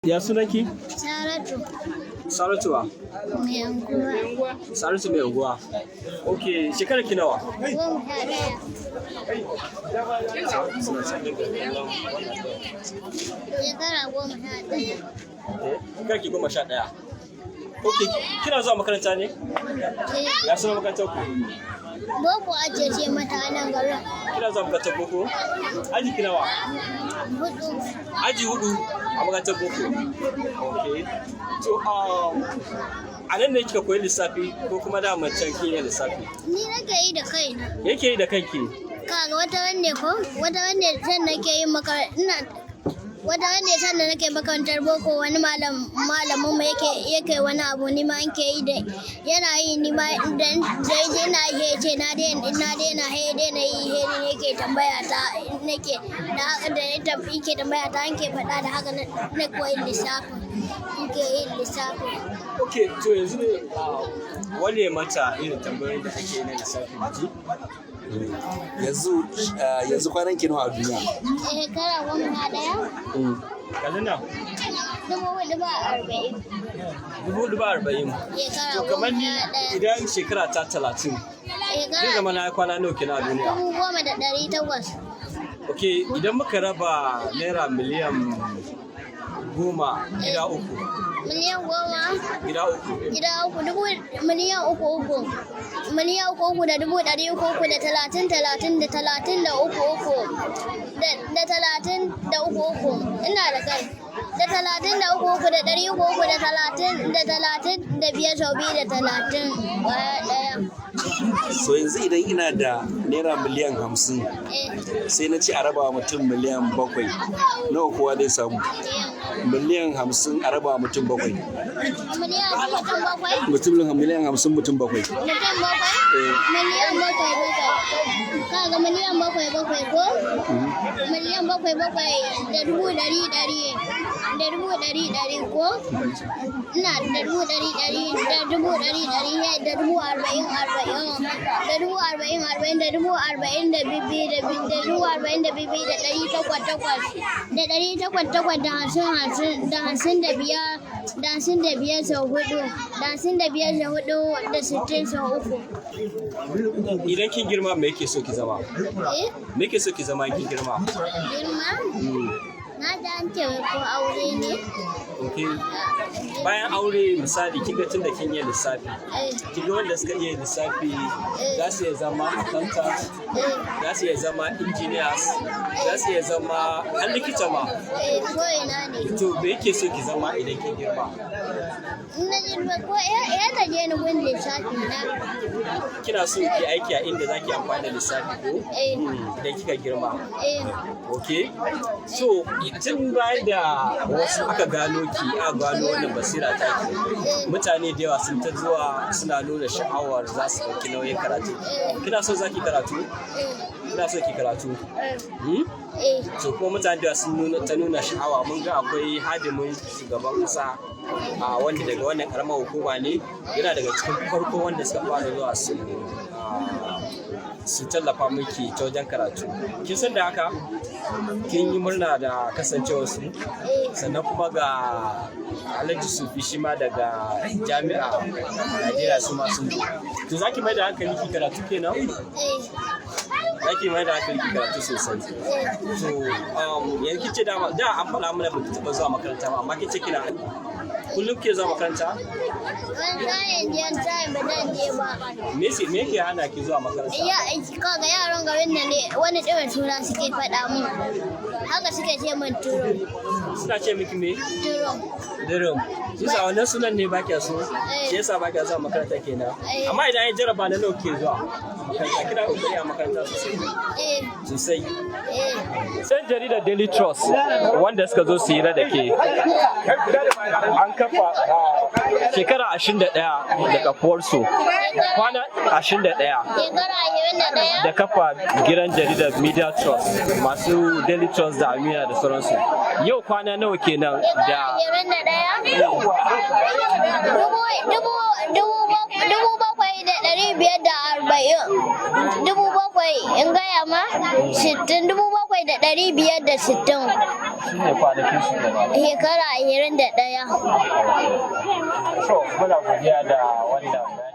Ya sunanki? Saratu. Saratu wa? Mai Anguwa. Saratu Mai Unguwa. Ok, shekarar ki nawa? 11. Shekara 11. Eh, shekarar ki 11. Ok, kina zuwa makaranta ne? Eh. Ya sunan makarantar ku? Boko ake ce mata a nan garin. Kina zuwa makarantar boko? Aji ki nawa? Hudu. Aji hudu a makarantar boko. Ok. To, a nan ne kika koyi lissafi ko kuma da can kin yi lissafi? Ni nake yi da kaina. Yake yi da kanki? Kaga wata wanne ko? Wata wanne can nake yin makaranta. Ina wata wanne can da nake makarantar boko, wani malam malamin mu yake wani abu, ni ma ke yi da yana yi, ni ma da da yaje ina yi, ya ce na daina, he daina yi, he ne yake tambaya ta, nake da haka da ya tafi yake tambaya ta, an ke faɗa da haka na koyi lissafin, nke yin lissafin. Ok, to yanzu ne wane mata irin tambayoyin da ake yi na lissafi ji? Yanzu kwanan ki nawa a duniya? Shekara 11. Kalli nan. 40,040. 40,040. Shekara To, kamar goma ni sha ɗaya. idan shekara ta 30, zai Shekara zama na kwana nawa kenan a duniya? 10,800. Ok, idan muka raba naira miliyan 10 gida uku. Miliyan 10. Gida uku. Gida uku, dubu miliyan uku uku. Miliyan uku uku da dubu ɗari uku uku da talatin talatin da talatin da uku uku. Da talatin da uku uku. Ina da kai. Da talatin da uku uku da ɗari uku uku da talatin da talatin da biyar sau biyu da talatin ƙwaya ɗaya. So yanzu idan ina da naira miliyan 50, sai na ci a raba mutum miliyan 7, nawa kowa zai samu? Miliyan 50 a raba mutum bakwai. Miliyan mutum bakwai? Mutum miliyan 50 mutum bakwai. Mutum bakwai? Miliyan bakwai bakwai. Kaga miliyan bakwai bakwai ko? Miliyan bakwai bakwai da dubu ɗari ɗari. Da dubu ɗari ɗari ko? Ina da dubu ɗari ɗari da dubu ɗari ɗari da dubu arba'in arba'in. Da dubu arba'in arba'in da dubu arba'in da bibi da dubu arba'in da bibi da ɗari takwas takwas. Da ɗari takwas takwas da hamsin hamsin da hamsin da biyar da hamsin da biyar sau hudu da hamsin da biyar sau hudu da 60 sau uku. Idan kin girma, me yake so ki zama? Eh? Me yake so ki zama in kin girma? Girma? Na ji an ce wai ko aure ne? Ok. Bayan aure, misali, kin ga tunda kin yi lissafi. Kin ga wanda suka iya lissafi za su iya zama accountant, za su iya zama engineers, za su iya zama har likita ma. Eh, ko ina ne. To, me yake so ki zama idan kin girma? In na girma ko ya ta je ni gun lissafi na. Kina so ki aiki a inda zaki amfani da lissafi ko? Eh. Idan kika girma. Eh. Ok. So, tun bayan da wasu aka gano ki, aka gano wannan basira ta ki, mutane da yawa sun ta zuwa suna nuna sha'awar za su ɗauki nauyin karatu. Kina so za ki karatu? Eh. Kina so ki karatu? Hmm? Eh. So kuma mutane da yawa sun nuna sha'awa. Mun ga akwai hadimin shugaban ƙasa a wanda daga wannan karamar hukuma ne, yana daga cikin farko wanda suka fara zuwa su tallafa miki ta wajen karatu. Kin san da haka? Kin yi murna da kasancewar su? Eh. Sannan kuma ga Alhaji Sufi, shi ma daga jami'a Najeriya, su ma sun zo. To, zaki mai da hankali ki karatu kenan? Eh. Zaki mai da hankali ki karatu sosai? Eh. To, yanzu kice da an faɗa mana ba ki taɓa zuwa makaranta ba, amma kice kina kullum ke zuwa makaranta? Wani sa'in je, wani sa'in ba zan je ba. Me yake hana ki zuwa makaranta? Ya kaga yaran garin nan ne, wani irin suna suke faɗa mun. Haka suke ce min turo. Suna ce miki me? Turo. Dirim. Shi sa wannan sunan ne ba kya so? Shi yasa ba kya zuwa makaranta kenan? Eh. Amma idan ya jaraba, na nawa ke zuwa makaranta? Kina kokari a makaranta sosai? Eh. Sosai? Eh. Sai jaridar Daily Trust wanda suka zo su yi da ke. An kafa shekara 21 da kafuwarsu, kwana 21 Shekara 21. da kafa gidan jaridar Media Trust, masu Daily Trust da Aminiya da sauransu. Yau kwana nawa kenan Shekara da 21. 7,540. 7,000 in gaya ma 60, 7,560. Su ne kwanakin su kenan. Shekara 21. So muna godiya da wannan.